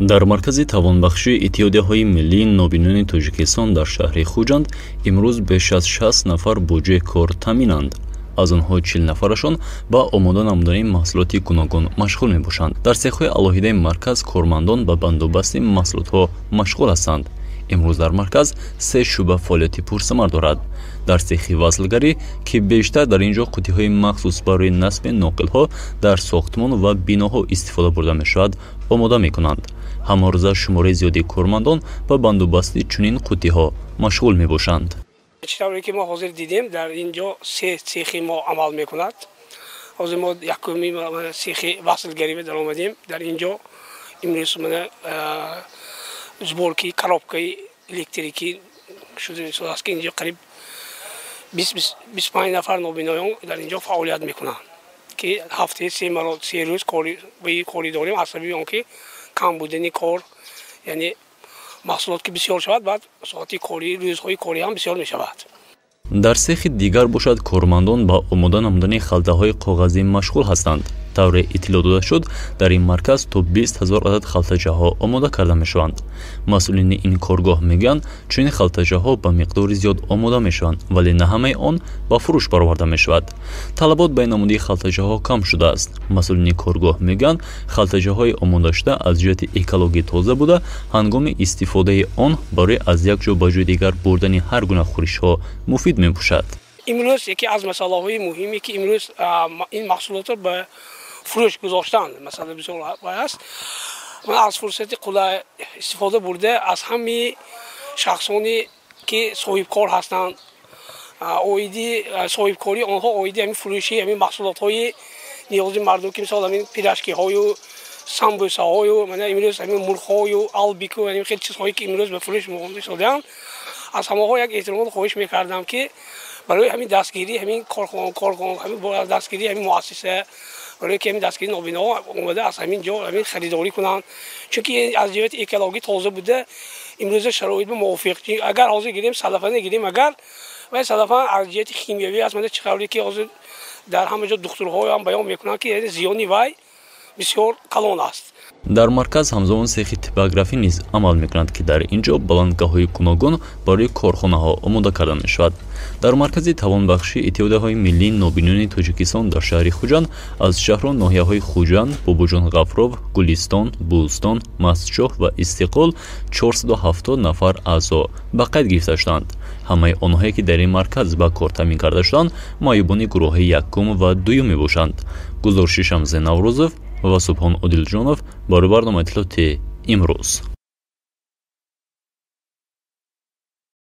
Дар маркази тавонбахшии Иттиҳодияҳои миллии нобиноёни Тоҷикистон дар шаҳри Хуҷанд имрӯз беш аз 60 нафар бо ҷойи кор таъминанд. Аз онҳо 40 нафарашон ба омода намудани маҳсулоти гуногун машғул мебошанд. Дар цехҳои алоҳидаи марказ кормандон ба бандубасти маҳсулотҳо машғул ҳастанд. Имрӯз дар марказ се шӯъба фаъолияти пурсамар дорад. Дар цехи васлгарӣ, ки бештар дар ин ҷо қуттиҳои махсус барои насби ноқилҳо дар сохтмон ва биноҳо истифода бурда мешавад, омода мекунанд. Ҳамарӯза шумораи зиёди кормандон ба бандубасти чунин қуттиҳо машғул мебошанд. Чӣ тавре ки мо ҳозир дидем, дар ин ҷо се цехи мо амал мекунад. Ҳозир мо якуми цехи васлгарӣ даромадем. Дар ин ҷо имрӯз мана сборки коробкаи электрикӣ шудааст, ки инҷо қариб 25 нафар нобиноён дар ин ҷо фаъолият мекунанд, ки ҳафтаи се рӯз кори дорем. Аз сабаби он ки кам будани кор, яъне маҳсулот ки бисёр шавад, баъд соати корӣ, рӯзҳои корӣ ҳам бисёр мешавад. Дар цехи дигар бошад, кормандон ба омода намудани халтаҳои коғазӣ машғул ҳастанд. Тавре иттилоъ дода шуд, дар ин марказ то 20 ҳазор адад халтачаҳо омода карда мешаванд. Масъулини ин коргоҳ мегӯянд, чунин халтачаҳо ба миқдори зиёд омода мешаванд, вале на ҳамаи он ба фурӯш бароварда мешавад. Талабот ба ин намуди халтачаҳо кам шудааст. Масъулини коргоҳ мегӯянд, халтачаҳои омодашуда аз ҷиҳати экологӣ тоза буда, ҳангоми истифодаи он барои аз як ҷо ба ҷои дигар бурдани ҳар гуна хӯришҳо муфид мебошад. Имрӯз яке аз масъалаҳои муҳиме, ки имрӯз ин маҳсулотро ба фурӯш гузоштан масъала бисёр аст. Ман аз фурсати қулай истифода бурда, аз ҳамаи шахсоне ки соҳибкор ҳастанд, оиди соҳибкории онҳо, оиди ҳамин фурӯши ҳамин маҳсулотҳои ниёзи мардум, ки мисол ҳамин пирожкиҳою самбусаҳою, мана имрӯз ҳамин мурғҳою албику, ҳамин хел чизҳое ки имрӯз ба фурӯш монда, аз ҳамаҳо як эҳтиромот хоҳиш мекардам, ки барои ҳамин дастгирии ҳамин корхона, ҳамин дастгирии ҳамин муассиса, барои ки ҳамин дастгирии нобиноҳо омада, аз ҳамин ҷо ҳамин харидорӣ кунанд, чунки аз ҷиҳати экологӣ тоза буда, имрӯза шароит мувофиқ. Агар ҳозир гирем, салафана гирем, агар вай салафан аз ҷиҳати химиявӣ аст, мана чӣ қавле ки ҳозир дар ҳама ҷо духтурҳоям баён мекунанд, ки зиёни вай бисёр калон аст. Дар марказ ҳамзамон цехи типографӣ низ амал мекунад, ки дар ин ҷо баландгаҳҳои гуногун барои корхонаҳо омода карда мешавад. Дар маркази тавонбахшии Иттиҳодияҳои миллии нобиноёни Тоҷикистон дар шаҳри Хуҷанд аз шаҳру ноҳияҳои Хуҷанд, Бобоҷон Ғафуров, Гулистон, Бӯстон, Мастчоҳ ва Истиқлол 470 нафар аъзо ба қайд гирифта шуданд. Ҳамаи онҳое, ки дар ин марказ ба кор таъмин карда шуданд, маъюбони гурӯҳҳои якум ва дуюм мебошанд. Гузориши Шамсе Наврӯзов ва Субҳон Одилҷонов барои барномаи иттилоотии «Имрӯз».